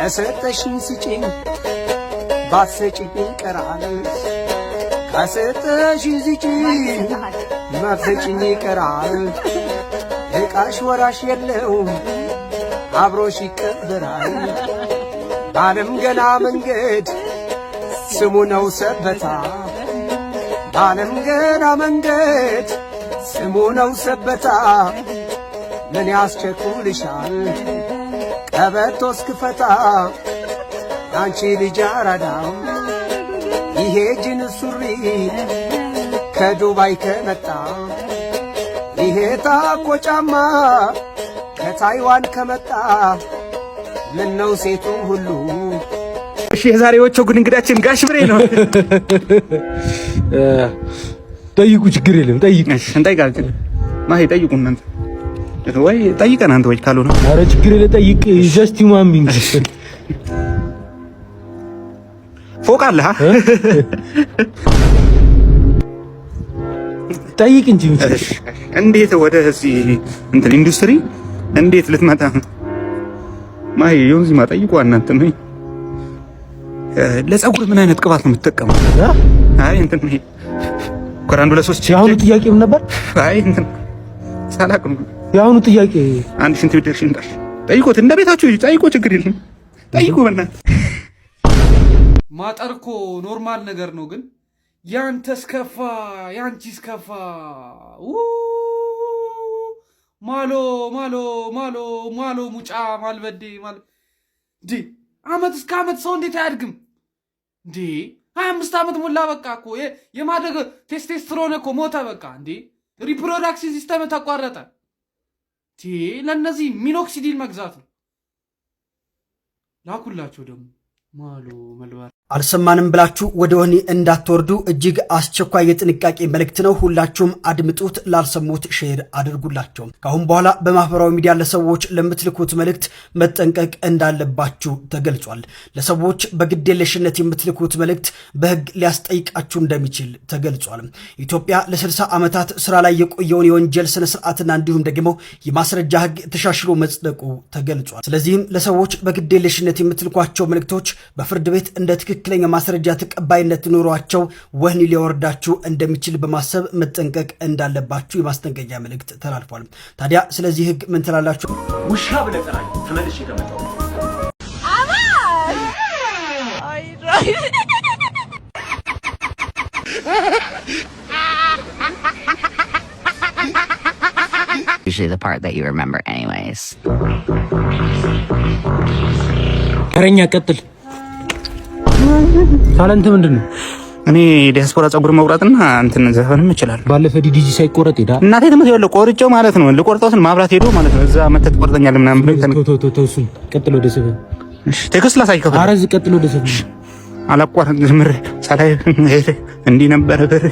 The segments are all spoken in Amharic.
ከሰጠሽኝ ስጪኝ፣ ባትሰጪኝ ይቀራል። ከሰጠሽኝ ስጪኝ፣ ባትሰጪኝ ይቀራል። ዕቃሽ ወራሽ የለውም፣ አብሮሽ ይቀበራል። ባለም ገና መንገድ ስሙ ነው ሰበታ፣ ባለም ገና መንገድ ስሙ ነው ሰበታ። ምን ያስቸኩልሻል ቀበቶ እስክፈታ? አንቺ ልጅ አራዳ፣ ይሄ ጅንስ ሱሪ ከዱባይ ከመጣ፣ ይሄ ታኮ ጫማ ከታይዋን ከመጣ፣ ምነው ሴቱ ሁሉ እሺ፣ የዛሬዎቹ ግን እንግዳችን ጋሽ ብሬ ነው። ጠይቁ፣ ችግር የለም ጠይቁ። እሺ፣ እንጠይቃለን። ማሂ ጠይቁ እናንተ ወይ ጠይቀን አንተ ወይ ካልሆነ ኧረ ችግር የለም ጠይቅ። Just human being። ፎቅ አለ። ጠይቅ እንጂ። እንዴት ወደዚህ እንትን ኢንዱስትሪ እንዴት ልትመጣ? ማሂ ዮንዚማ ጠይቁ እናንተ ነው። ለፀጉር ምን አይነት ቅባት ነው የምትጠቀመው? አይ እንትን ከአንድ ሁለት ሶስት። የአሁኑ ጥያቄ ምን ነበር? አይ እንትን ሳላቅ ነው። የአሁኑ ጥያቄ አንድ ሽንት ቤት ደርሼ እንጣሽ። ጠይቁት፣ እንደ ቤታችሁ ጠይቁ፣ ችግር የለም ጠይቁ። በእናትህ። ማጠር እኮ normal ነገር ነው፣ ግን ያንተስ ከፋ፣ ያንቺስ ከፋ። Maaloo maaloo maaloo maaloo mucaa ማልበዴ ማል እንዴ! አመት እስከ አመት ሰው እንዴት አያድግም እንዴ? 25 ዓመት ሞላ። በቃ እኮ የማደግ ቴስቴስትሮን እኮ ሞተ። በቃ እንዴ፣ reproduction system ተቋረጠ። ለእነዚህ minoxidil መግዛት ነው። ላኩላቸው ደግሞ maaloo መልባር። አልሰማንም ብላችሁ ወደ ወህኒ እንዳትወርዱ እጅግ አስቸኳይ የጥንቃቄ መልእክት ነው። ሁላችሁም አድምጡት፣ ላልሰሙት share አድርጉላቸው። ከአሁን በኋላ በማህበራዊ ሚዲያ ለሰዎች ለምትልኩት መልእክት መጠንቀቅ እንዳለባችሁ ተገልጿል። ለሰዎች በግዴለሽነት የምትልኩት መልእክት በሕግ ሊያስጠይቃችሁ እንደሚችል ተገልጿል። ኢትዮጵያ ለ60 ዓመታት ስራ ላይ የቆየውን የወንጀል ስነ ስርዓትና እንዲሁም ደግሞ የማስረጃ ሕግ ተሻሽሎ መጽደቁ ተገልጿል። ስለዚህም ለሰዎች በግዴለሽነት የምትልኳቸው መልእክቶች በፍርድ ቤት እንደ ትክክለኛ ማስረጃ ተቀባይነት ኖሯቸው ወህኒ ሊያወርዳችሁ እንደሚችል በማሰብ መጠንቀቅ እንዳለባችሁ የማስጠንቀቂያ መልእክት ተላልፏል። ታዲያ ስለዚህ ህግ ምን ትላላችሁ? ውሻ ብለህ ጥራኝ ተመልሼ ከመጣሁ። Usually the part that you remember anyways. ተረኛ ቀጥል። Talent ምንድን ነው? እኔ ዲያስፖራ ፀጉር መቁረጥና እንትን ዘፈንም እችላለሁ። ባለፈ ዲዲጂ ሳይቆረጥ ሄዳ እናቴ ትምህርት ያለው ቆርጬው ማለት ነው። ልቆርጠው ስል ማብራት ሄዶ ማለት ነው። እዛ መተህ ትቆርጠኛለህ ምናምን ብሎ። ተው ተው ተው፣ እሱን ቀጥል ወደ ዘፈን። እሺ፣ text ላሳይ ከፈለክ። ኧረ ቀጥል ወደ ዘፈን። አላቋርጥ ጀምሬ ሳላይ እንዲህ ነበረ ብር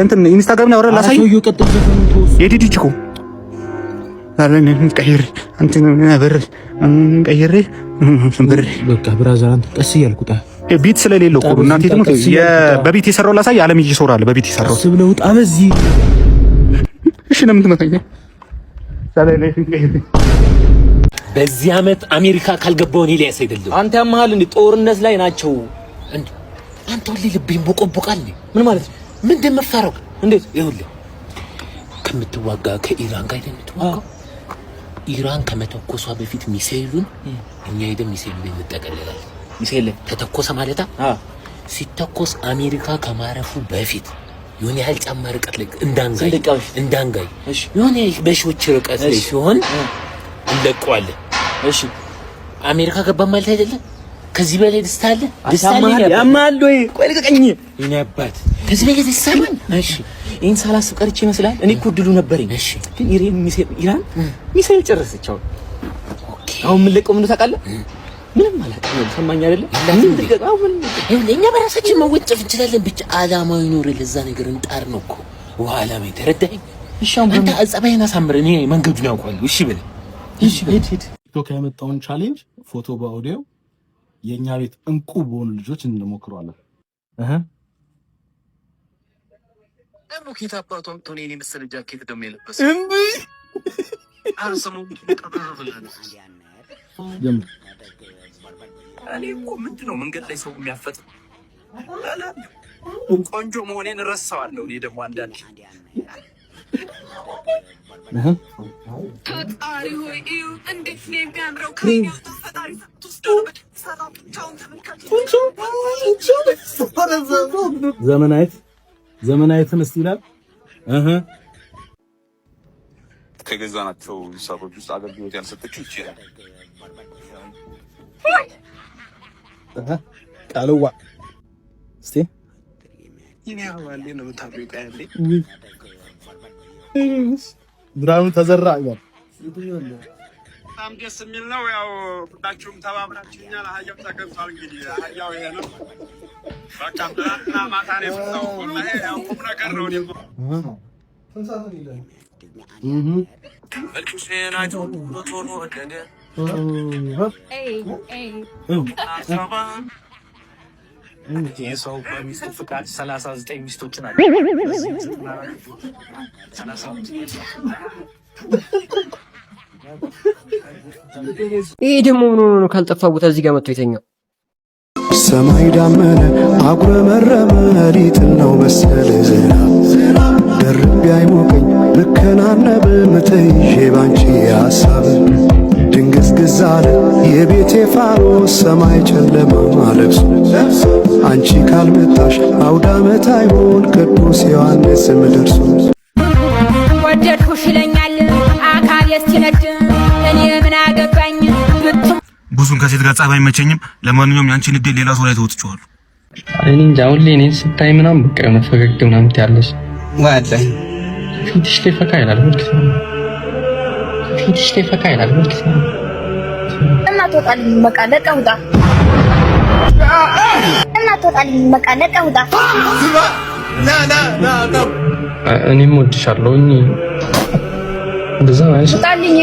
እንትን ኢንስታግራም ላይ አውራ ላሳይ። ሰውዬው ቀጥል ዘፈኑን ተው። የዲዲጂ እኮ ቀይሬ እንትን ብር ቀይሬ ብር። በቃ brother፣ አንተ ቀስ እያልኩ ጣ Beat ስለሌለው እኮ እናቴ ትሙት በ beat የሰራው ላሳይ። አለም ይሶራል በ beat የሰራው። ቀስ ብለህ ውጣ በዚህ። እሺ፣ ለምን ትመታኝ? በዚህ ዓመት አሜሪካ ካልገባው እኔ ኤልያስ አይደለም። አንተ ያመሃል እንዴ? ጦርነት ላይ ናቸው። እንዴ አንተ ሁሌ ልብህን ቦቆቦቃል። ምን ማለት ነው? ምን እንደምፈራው እንዴት? ይኸውልህ፣ ከምትዋጋ ከኢራን ጋር አይደል የምትዋጋው? ኢራን ከመተኮሷ በፊት ሚሳኤሉን እኛ ሄደን ሚሳኤሉ ላይ እንጠቀልላለን። ሚሳኤል ላይ ተተኮሰ ማለታ ሲተኮስ አሜሪካ ከማረፉ በፊት የሆነ ያህል ጫማ ርቀት ላይ እንዳንጋይ እንዳንጋይ የሆነ በሺዎች ርቀት ላይ ሲሆን እንለቀዋለን። እሺ፣ አሜሪካ ገባ ማለት አይደለም። ከዚህ በላይ ደስታ አለ? ደስታ አለ? ያማል ወይ? ቆይ ልቀቀኝ። የኔ አባት፣ ከዚህ በላይ ደስታ አለ? እሺ፣ ይሄን ሳላስብ ቀርቼ ይመስላል። እኔ እኮ እድሉ ነበረኝ። እሺ፣ ግን ኢራን ሚሳኤል ጨረሰች። አሁን አሁን ምን ለቀው ምን ታውቃለህ? ምንም አላውቅም። ሰማኝ አይደለ? ምን ልቀቀው? ምን ይኸውልህ፣ እኛ በራሳችን መወንጨፍ እንችላለን። ብቻ አላማው ይኖር፣ ለዛ ነገር እንጣር ነው እኮ ውሃ አላማ፣ ተረዳኸኝ? እሺ፣ አሁን አንተ ጸባይን አሳምር፣ እኔ መንገዱን ያውቀዋለሁ። እሺ በለኝ። እሺ፣ ሂድ ሂድ። ቲክቶክ ያመጣውን challenge ፎቶ በኦዲዮ የእኛ ቤት እንቁ በሆኑ ልጆች እንሞክረዋለን። እህ ደግሞ ኬት አባቱ አምጥቶ እኔን የመሰለ ጃኬት ደግሞ የለበሰው? እምቢ። ኧረ ሰሞኑን ቀብረር ብላለች። ጀምር። እኔ እኮ ምንድን ነው መንገድ ላይ ሰው የሚያፈጥ ቆንጆ መሆኔን እረሳዋለሁ። እኔ ደግሞ አንዳንድ ፈጣሪ ሆይ እዩ፣ እንዴት ነው የሚያምረው! ፈጣሪ ዘመናዊት ዘመናዊትን እስቲ ይላል። ከገዛናቸው እንስሳቶች ውስጥ አገልግሎት ያልሰጠችው ይችላል። ቃልዋ እስቲ ብርሃኑ ተዘራ ይላል። በጣም ደስ የሚል ነው። ያው ሁላችሁም ተባብራችሁኛል። አህያው ተገዝቷል። እንግዲህ አህያው ይሄ ነው። በቃ ትናንትና ማታ ነው የመጣው። ወላሂ ያው ቁም ነገር ነው። እኔም ይህ ሰው በሚስቱ ፍቃድ 39 ሚስቶችን አለ። ይሄ ደግሞ ምን ሆኖ ነው ካልጠፋ ቦታ እዚህ ጋር መጥቶ የተኛው? ሰማይ ዳመነ አጉረመረመ ሊጥል ነው መሰል ዝናብ ደርቤ አይሞቀኝ ብከናነብ ምትይዤ ባንቺ ሐሳብ ድንግዝግዝ አለ የቤቴ ፋኖስ ሰማይ ጨለማ ለብሶ አንቺ ካልመጣሽ አውዳመት አይሆን ቅዱስ ዮሐንስም ደርሶ ወደድኩሽ ይለኛል አካል እስኪነድ እኔ ምን አገባኝ ብትም ብዙም ከሴት ጋር ጸብ አይመቸኝም። ለማንኛውም ያንቺን ንዴት ሌላ ሰው ላይ ተወጥቼዋለሁ። እኔ እንጃ አሁን ላይ እኔን ስታይ ምናምን በቃ የሆነ ፈገግ ምናምን ትያለሽ። ወላሂ ፊትሽ ላይ ፈካ ይላል ሁልጊዜ። ፊትሽ ላይ ፈካ ይላል ሁልጊዜ። እና ትወጣልኝ በቃ ለቀህ ውጣ። እና ትወጣልኝ በቃ ለቀህ ውጣ። እኔም እወድሻለሁ። እንደዛ ማለት ውጣልኝ፣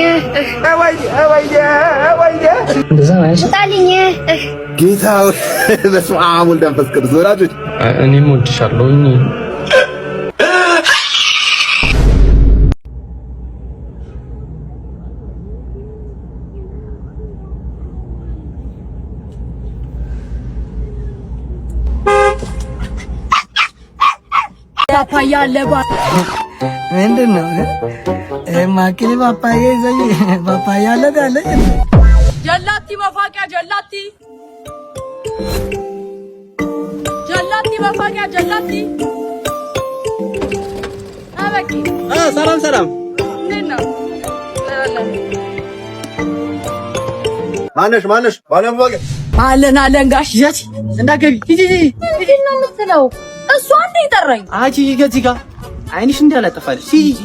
እንደዛ ማለት ውጣልኝ። ጌታ በስመ አብ ወልድ መንፈስ ቅዱስ ወላጆች እኔም እወድሻለሁ። ፓፓያ አለ። ምንድን ነው ማኪኒ ፓፓያ ይዘኝ ፓፓያ አለ ያለች ጀላቲ መፋቂያ ጀላቲ ጀላቲ መፋቂያ ጀላቲ። አበቂ ሰላም ሰላም፣ እንዴት ነው? ማነሽ ማነሽ ባለመፋቂያ አለን አለን። ጋሽ ያቺ እንዳገቢ ሂጂ ሂጂ። ምንድን ነው የምትለው? እሱ አንዴ ጠራኝ። አቺ ከዚህ ጋር አይንሽ እንዳላጠፋልሽ ሂጂ።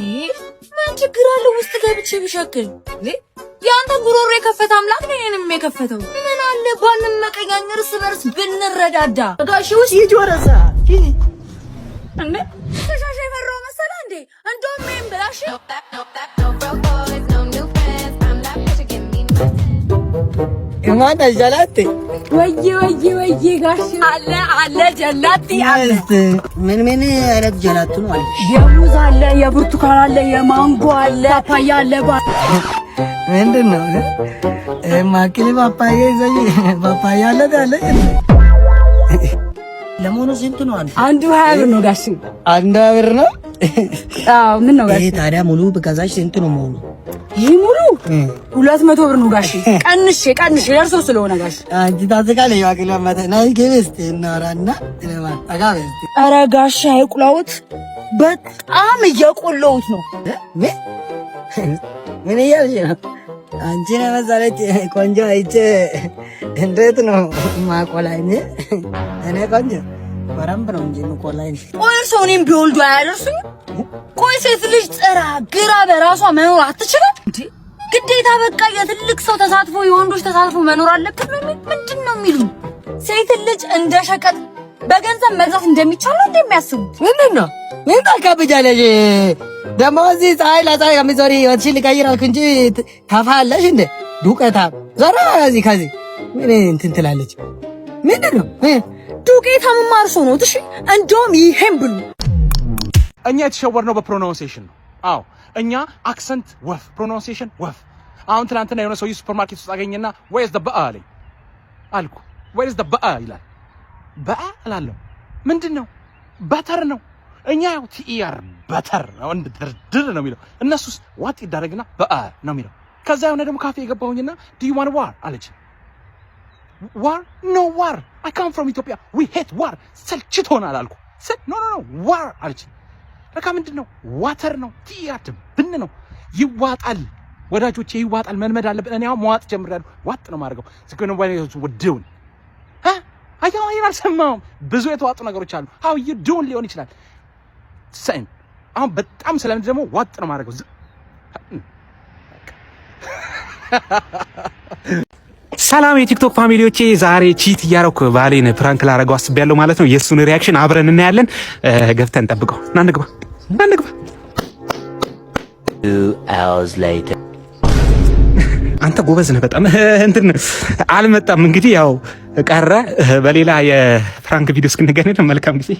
ምን ችግር አለው ውስጥ ገብቼ ብሸክል? የአንተ ጉሮሮ የከፈተ አምላክ ነው እኔንም የከፈተው። ምን አለ ባንመቀኛኝ፣ እርስ በርስ ብንረዳዳ። ጋሽ ውስጥ ሂጂ ወደዛ ሂጂ። እንዴ ተሻሻ የፈራው መሰለህ እንዴ? እንደውም ይሄን ብላሽ ማነሽ ጀላቴ? ወዬ ወዬ ወዬ ጋሽ አለ አለ ጀላቲ አለ። ምን ምን አይነት ጀላቱ ነው አለ? የሙዝ አለ፣ የብርቱካን አለ፣ የማንጎ አለ፣ ፓፓያ አለ። ምንድን ነው ማኪኒ ፓፓያ ይዘኝ ፓፓያ አለ ያለች። ለመሆኑ ስንት ነው? አንዱ አንዱ 20 ብር ነው ጋሽ። አንዱ 20 ብር ነው? አዎ። ምን ነው ጋሽ? ይሄ ታዲያ ሙሉ ብገዛሽ ስንት ነው መሆኑ? ይህ ሙሉ 200 ብር ነው ጋሽ። ቀንሼ ቀንሼ ደርሶ ስለሆነ ጋሽ። አንቺ ታስቃለሽ። ዋቂሎ መተ ናይ ግቢ እስኪ እናወራና ጠጋ በይ እስኪ። ኧረ ጋሽ አይቁላውት በጣም እየቆለውት ነው። ምን እያልሽ ነው? አንቺን የመሰለች ቆንጆ አይቼ እንዴት ነው ማቆላኝ? እኔ ቆንጆ በረንብ ነው እንጂ የምቆላኝ። ቆይ እርስዎ እኔም ቢወልዱ አያደርሱኝ? ቆይ ሴት ልጅ ጥራ ግራ በራሷ መኖር አትችልም እንዴ? ግዴታ በቃ የትልቅ ሰው ተሳትፎ የወንዶች ተሳትፎ መኖር አለበት ነው ምንድን ነው የሚሉኝ? ሴት ልጅ እንደ ሸቀጥ በገንዘብ መግዛት እንደሚቻል ነው እንደሚያስቡት። ምንድን ነው ምን ታካብጃለሽ? ደግሞ እዚህ ፀሐይ ለፀሐይ ከሚዞሪ ህይወትሽን ልቀይር አልኩ እንጂ ታፋለሽ እንደ ዱቀታ ዞር ከዚህ ከዚህ ምን እንትን ትላለች። ምንድን ነው ዱቄታምማ እርሶ ነው። እሺ እንደውም ይሄን ብሉ። እኛ የተሸወርነው በ pronunciation ነው። አዎ እኛ accent ወፍ፣ pronunciation ወፍ። አሁን ትናንትና የሆነ ሰውዬ ሱፐርማርኬት ውስጥ አገኘና where's the በአ አለኝ አልኩ። Where is the በአ ይላል። በአ እላለሁ። ምንድን ነው? Butter ነው። እኛ ያው TER butter ነው፣ እንደ ድርድር ነው የሚለው። እነሱስ ዋጥ ይዳረግና በአ ነው የሚለው። ከዛ የሆነ ደግሞ ካፌ የገባሁኝና "Do you want war?" አለች። "War? No war. I come from Ethiopia. We hate war." ሰልችቶናል አልኩ። No, war" አለች። ለካ ምንድን ነው? Water ነው። TER ብን ነው። ይዋጣል ወዳጆቼ፣ ይዋጣል። መልመድ አለብን። እኔ አሁን መዋጥ ጀምሬያለሁ። ዋጥ ነው የማደርገው። ወደውን አያው አይን አልሰማሁም። ብዙ የተዋጡ ነገሮች አሉ። "How you doing" ሊሆን ይችላል። Same አሁን በጣም ስለምድ ደግሞ ዋጥ ነው የማደርገው። ሰላም የቲክቶክ family ዎቼ፣ ዛሬ cheat እያረኩ ባሌን prank ላረገው አስቤያለሁ ማለት ነው። የእሱን reaction አብረን እናያለን። ገብተን ጠብቀው። ና እንግባ፣ ና እንግባ። 2 hours later. አንተ ጎበዝ ነህ በጣም። እንትን አልመጣም እንግዲህ ያው ቀረ። በሌላ የ prank ቪዲዮ እስክንገናኝ መልካም ጊዜ።